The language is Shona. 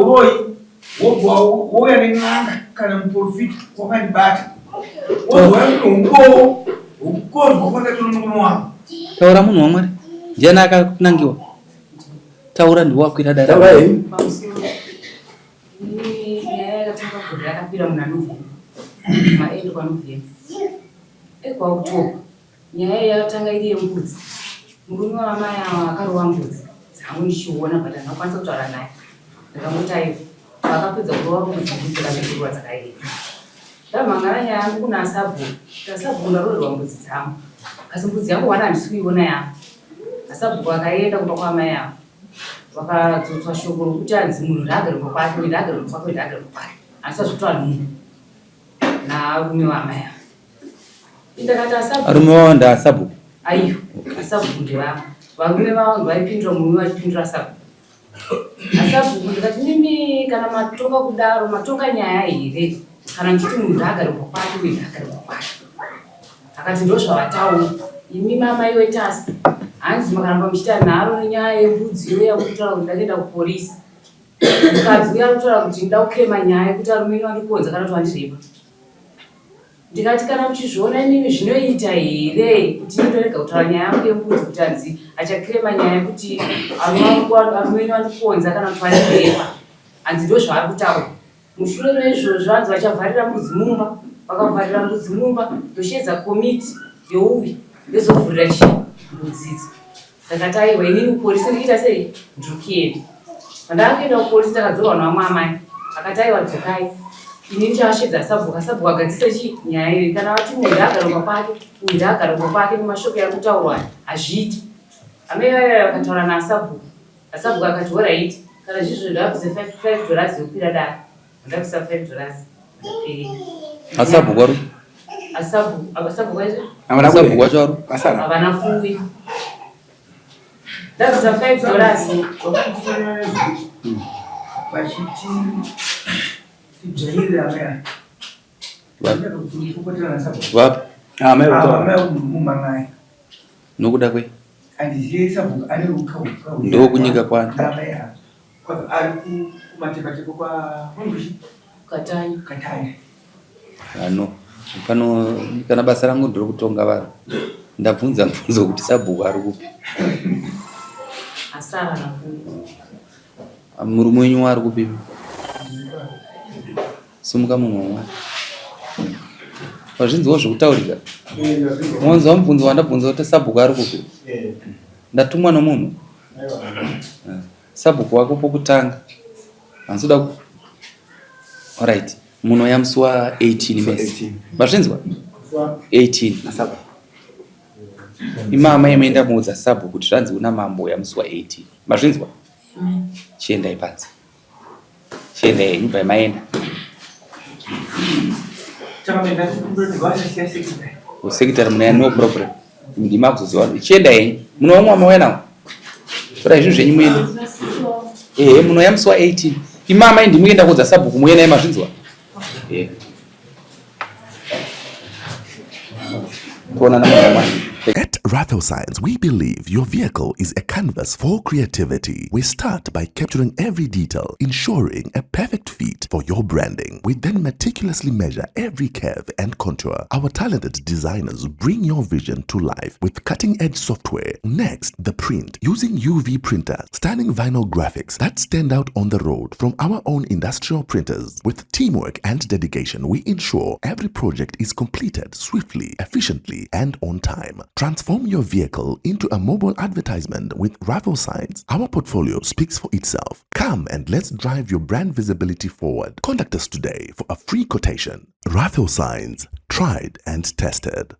uroyi wobva wouya nen'anga kana muprofita wakandibata wozouya neumbowo hwekukonzwa kwandakaitwa nomurume wangu. Taura munhu waMwari, ndiani akanangiwa? Taura ndiwe wakwira dare. Taura henyu. Pamusoro ini nyaya yakatanga gore rakapera muna November maend kwaNovember ekwaOctober nyaya iyi yakatanga iri yembudzi murume wamai ava akarova mbudzi dzangu ndichiona but handina kukwanisa kutaura naye ndakangoti aiwa vakapedza kurova mbudzi mbudzi dzakazvigurwa dzakaenda ndamhangara nyaya yangu kuna asabhuku kuti asabhuku ndaroverwa mbudzi dzangu asi mbudzi yangu wana handisi kuiona yangu asabhuku akaenda kumba kwamai ava vakadzotswa shoko rokuti anzi munhu ndaagare kumba kwake uyu ndaagare kumba kwake uyu ndaagare kumba kwake asi azvotaura nemunhu naarume vamai ava indakati asabhuku Arume wavo ndaasabhuku. aiyo asabhuku ndevamwe varume vavo vaipindura murume vachipindura asabhuku asabhuku ndikati mimi kana matonga kudaro matonga nyaya here kana ndichiti munhu ndaagare kumba kwake uyu ndaagare kumba kwake akati ndozvavataura imi mama iwe tasi hanzi makaramba muchiita nharo nenyaya yembudzi iyo yakutaura kuti ndakaenda kupolisi mukadzi uya arikutaura kuti ndida kuclaima nyaya yekuti arume enyu andikonza kana kuti wandirepa ndikati kana muchizviona imimi zvinoita here kuti ndorega kutaura nyaya yangu yembudzi kuti hanzi achaclaima nyaya yekuti arume enyu andikonza kana kuti wandirepa hanzi ndozvaari kutaura mushure meizvozvo hanzi vachavharira mbudzi mumba vakavharira mbudzi mumba ndoshedza komiti youya ndozovhurira chii mbudzi idzi ndakati aiwa inini kupolisi ndikuita sei ndiri kuenda pandakakuenda kupolisi takadzorwa navamwe amai akati aiwa dzokai ini ndichavashedza sabhuku asabhuku agadzise chii nyaya iyoyi kana vati uyu ndaagara kwake uyu ndaagara kwake nemashoko ari kutaurwa hazviiti amai vaiva vakataura naasabhuku asabhuku akati alright kana zvizvo ndabvise $5 yokwira dare ndabvisa $5 ndapereka Asabhuku ari asabhuku asabhuku aizvo Havana asabhuku kuuya. wacho ari Vasara. havana kuuya ndabvisa $5. Vakandifonera nezuro vachiti tidzvairire amai ava. Vapi? Ndinoda kuti ndipopotera nasabhuku. Vapi? Ah, mai Ava vataura. amai vomumhan'ai. Nokuda kwe Handizive sabhuku ane ruka Ndokunyika kwani? Amai ava. Ari kumatekateko kwa Mungushi Katanya. Katanya. Ano pano kana basa rangu ndiri kutonga vanhu. Ndabvunza mubvunzo kuti sabhuku ari kupi? Asara nakuuya. Murume wenyu ari kupi? Simuka munhu waMwari. Wazvinzwawo zvekutaurika? Wanzwa mubvunzo wandabvunza kuti sabhuku ari kupi? Ndatumwa nomunhu. Sabhuku wako pokutanga. Handisi kuda. Alright. Munouya musi wa 18 mesi. 18. Mazvinzwa? 18. Nasabhuku. Imama imaenda muudza sabhuku kuti zvanzi una mambo uya musi wa 18. Mazvinzwa? Chiendai panze. Chiendai henyu bvai maenda. Chakamenda ndivasasiya sekretary. Secretary munoya no problem. Ndima kuzoziva. Chiendai henyu. Munoumwa mauya nawo. Torai zvinhu zvenyu muende. Ehe munoya musi wa 18. Imama ndimi kuenda kuudza sabhuku muye naye mazvinzwa? Eh. Toonana munhu waMwari. At Raffle Signs, we believe your vehicle is a canvas for creativity. We start by capturing every detail, ensuring a perfect fit for your branding. We then meticulously measure every curve and contour. Our talented designers bring your vision to life with cutting edge software. Next, the print using UV printer, stunning vinyl graphics that stand out on the road from our own industrial printers. With teamwork and dedication, we ensure every project is completed swiftly, efficiently, and on time. Transform your vehicle into a mobile advertisement with Raffle Signs. Our portfolio speaks for itself. Come and let's drive your brand visibility forward. Contact us today for a free quotation. Raffle Signs, tried and tested.